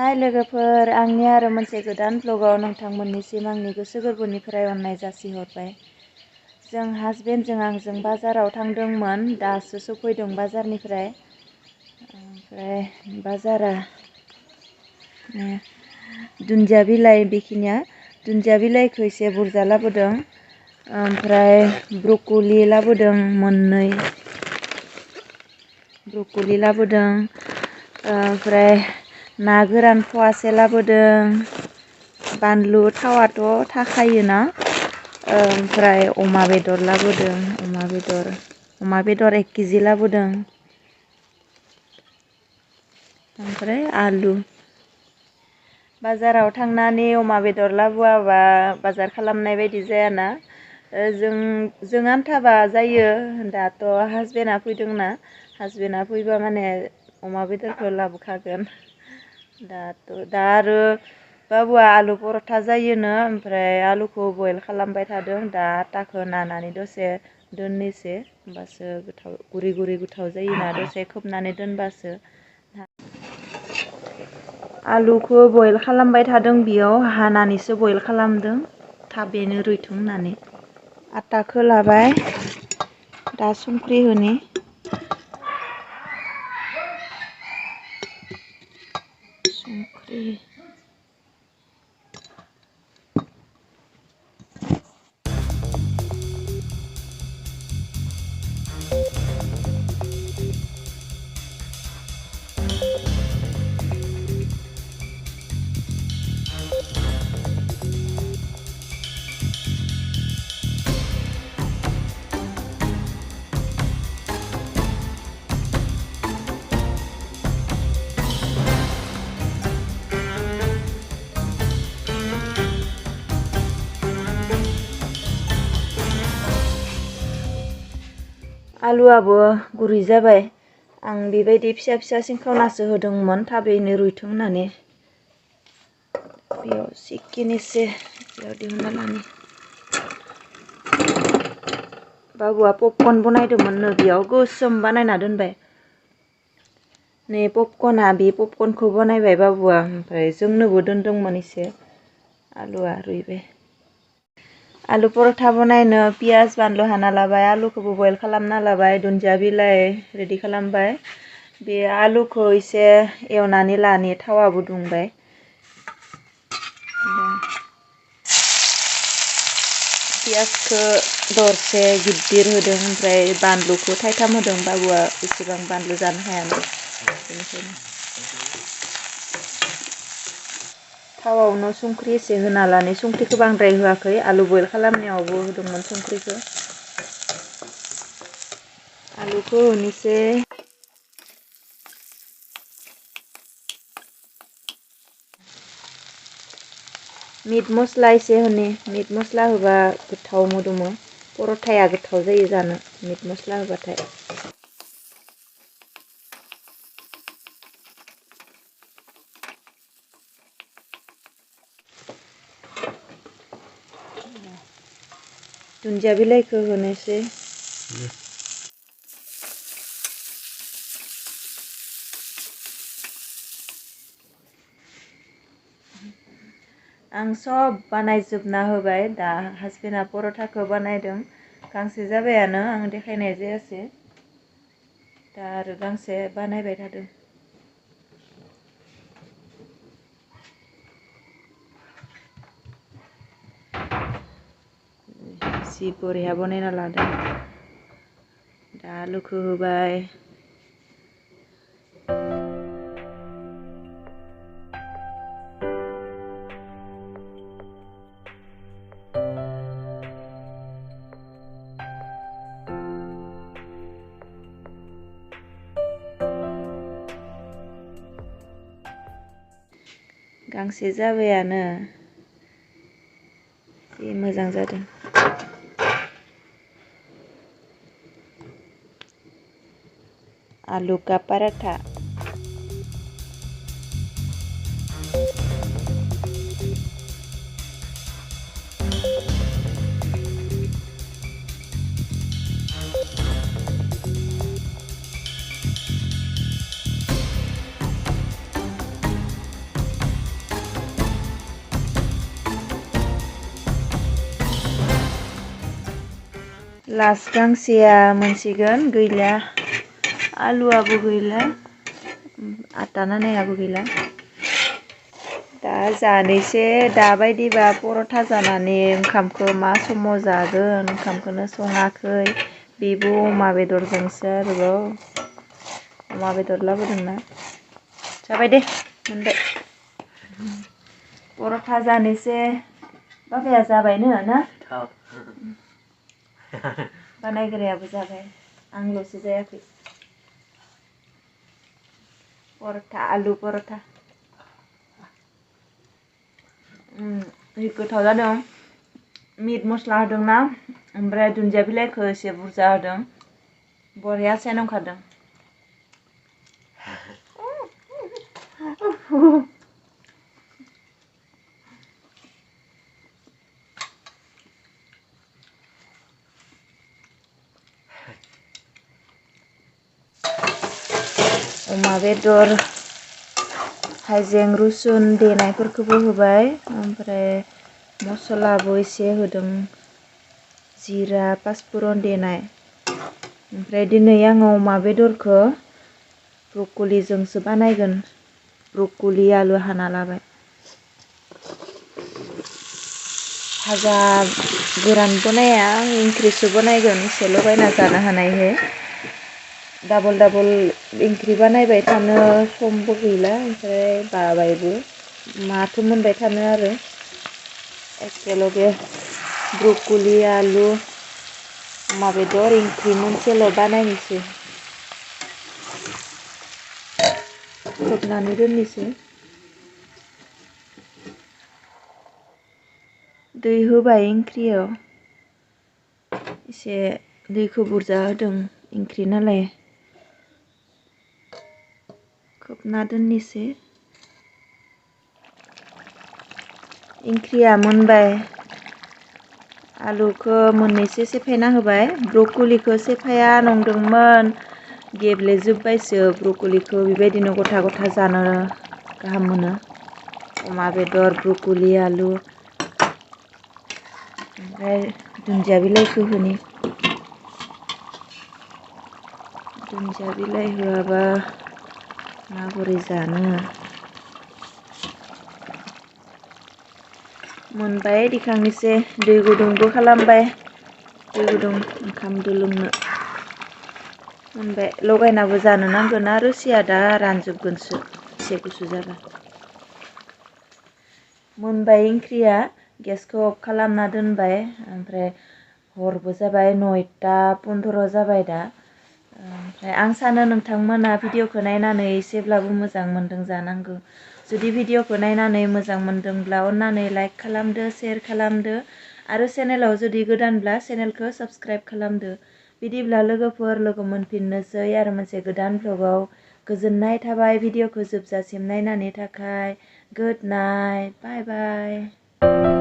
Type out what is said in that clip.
हाय लोगोफोर, आंनि आरो मोनसे गोदान ब्लगाव नोंथांमोननिसिम आंनि गोसो गोरबोनिफ्राय अननाय जासिहरबाय। जों हासबेन्डजों आंजों बाजाराव थांदोंमोन, दासो सफैदों बाजारनिफ्राय। ओमफ्राय बाजारा दुन्दिया बिलाइ बेखिनिया दुन्दिया बिलाइखौ एसे बुरजा लाबोदों। ओमफ्राय ब्रकलि लाबोदों मोननै ब्रकलि लाबोदों। ओमफ्राय ना गोरान फवासे लाबोदों। बानलु थावाथ' थाखायोना। ओमफ्राय अमा बेदर लाबोदों। अमा बेदर 1 केजि लाबोदों। ओमफ्राय आलु। बाजाराव थांनानै अमा बेदर लाबोआबा बाजार खालामनाय बायदि जायाना। जों आन्थाबा जायो। दाथ' हासबेन्डआ फैदोंना, हासबेन्डआ फैबा माने अमा बेदरखौ लाबोखागोन। दा आरो बाबुआ आलु पराठा जायोनो, ओमफ्राय आलुखौ बयल खालामबाय थादों। दा आटाखौ नानानै दसे दोननोसै, होमबासो गोथाव गुरै गोथाव जायोना, दसे खोबनानै दोनबासो। आलुखौ बयल खालामबाय थादों, बेयाव हानानैसो बयल खालामदों थाबैनो रुइथों होननानै। आटाखौ लाबाय, दा संख्रि होनि। संख्रि आलुआबो गुरै जाबाय। आं बेबायदि फिसा फिसा सिंखावनासो होदोंमोन थाबैनो रुइथों होननानै। बेयाव सिखिनिसो बेयाव दिहुनना लानि। बाबुआ पपकर्न बनायदोंमोननो, बेयाव गोसोम बानायना दोनबाय। नै पपकर्नआ, बे पपकर्नखौ बनायबाय बाबुआ। ओमफ्राय जोंनोबो दोनदोंमोन एसे। आलुआ रुइबाय। आलु पराठा बनायनो पियाज बानलु हाना लाबाय, आलुखौबो बयल खालामना लाबाय, दुन्दिया बिलाइ रेडि खालामबाय। बे आलुखौ एसे एवनानै लानि, थावाबो दुंबाय। पियाजखौ दरसे गिदिर होदों, ओमफ्राय बानलुखौ थाइथाम होदों। बाबुआ एसेबां बानलु जानो हायाना, बेनिखायनो। थावावनो संख्रि एसे होना लानि, संख्रिखौ बांद्राय होआखै, आलु बयल खालामनायावबो होदोंमोन संख्रिखौ। आलुखौ होनोसै। मिट मस्ला एसे होनि, मिट मस्ला होबा गोथाव मोदोमो। पराठाया गोथाव जायो जानो मिट मस्ला होबाथाय। दुन्दिया बिलाइखौ होनोसै। आं सब बानायजोबना होबाय। दा हासबेन्डआ पराठाखौ बानायदों। गांसे जाबायानो, आं देखायनाय जायासै। दा आरो गांसे बानायबाय थादों। जि बरिया बनायना लादों। दा आलुखौ होबाय। गांसे जाबायानो, जि मोजां जादों। आलू का पराठा। लास्ट गांसेया मोनसिगोन गैला आलुआबो गैला आटा नानायाबो गैला दा जानोसै दाबायदिबा पर'था जानानै ओंखामखौ मा समाव जागोन ओंखामखौनो सङाखै बेबो अमा बेदरजोंसो आरोबाव अमा बेदर लाबोदोंना जाबाय दे मोनबाय पर'था जानोसै बाबाया जाबायनो ना बानायग्रायाबो जाबाय आंल'सो जायाखै पर'था आलु पर'था गोथाव जादों मिट मस्ला होदोंना ओमफ्राय दुन्दिया बिलाइखौ एसे बुरजा होदों बरिया सेन ओंखारदों अमा बेदर हाइजें रुसुन देनायफोरखौबो होबाय ओमफ्राय मस्लाबो एसे होदों जिरा पासफुरन देनाय ओमफ्राय दिनै आङो अमा बेदरखौ ब्रक'लिजोंसो बानायगोन ब्रक'लि आलु हाना लाबाय भाजा गोरान बनाया ओंख्रिसो बनायगोन एसे लगायना जानो हानायहै डाबल डाबल ओंख्रि बानायबाय थानो समबो गैला ओमफ्राय बाबायबो माथो मोनबाय थानो आरो एखेलगे ब्रक'लि आलु अमा बेदर ओंख्रि मोनसेल' बानायनोसै खोबनानै दोननोसै दै होबाय ओंख्रियाव एसे दैखौ बुरजा होदों ओंख्रि नालाय खोबना दोननोसै ओंख्रिया मोनबाय आलुखौ मोननैसो सेफायना होबाय ब्रक'लिखौ सेफाया नंदोंमोन गेब्लेजोब्बायसो ब्रक'लिखौ बेबायदिनो गथा गथा जानो गाहाम मोनो अमा बेदर ब्रक'लि आलु ओमफ्राय दुन्दिया बिलाइखौ होनि दुन्दिया बिलाइ होआबा माबोरै जानो मोनबाय दिखांनोसै दै गुदुंबो खालामबाय दै गुदुं ओंखामदो लोंनो मोनबाय लगायनाबो जानो नांगोन आरो रोसिया दा रानजोबगोनसो एसे गुसु जाबा मोनबाय ओंख्रिया गेसखौ अफ खालामना दोनबाय ओमफ्राय हरबो जाबाय 9:15 जाबाय दा ओमफ्राय आं सानो नोंथांमोना भिडिअखौ नायनानै एसेब्लाबो मोजां मोन्दों जानांगौ जुदि भिडिअखौ नायनानै मोजां मोन्दोंब्ला अन्नानै लाइक खालामदो शेयार खालामदो आरो चेनेलाव जुदि गोदानब्ला चेनेलखौ साबस्क्राइब खालामदो बिदिब्ला लोगोफोर लोगो मोनफिननोसै आरो मोनसे गोदान भ्लगाव गोजोननाय थाबाय भिडिअखौ जोबजासिम नायनायनि थाखाय गुड नाइट बाय बाय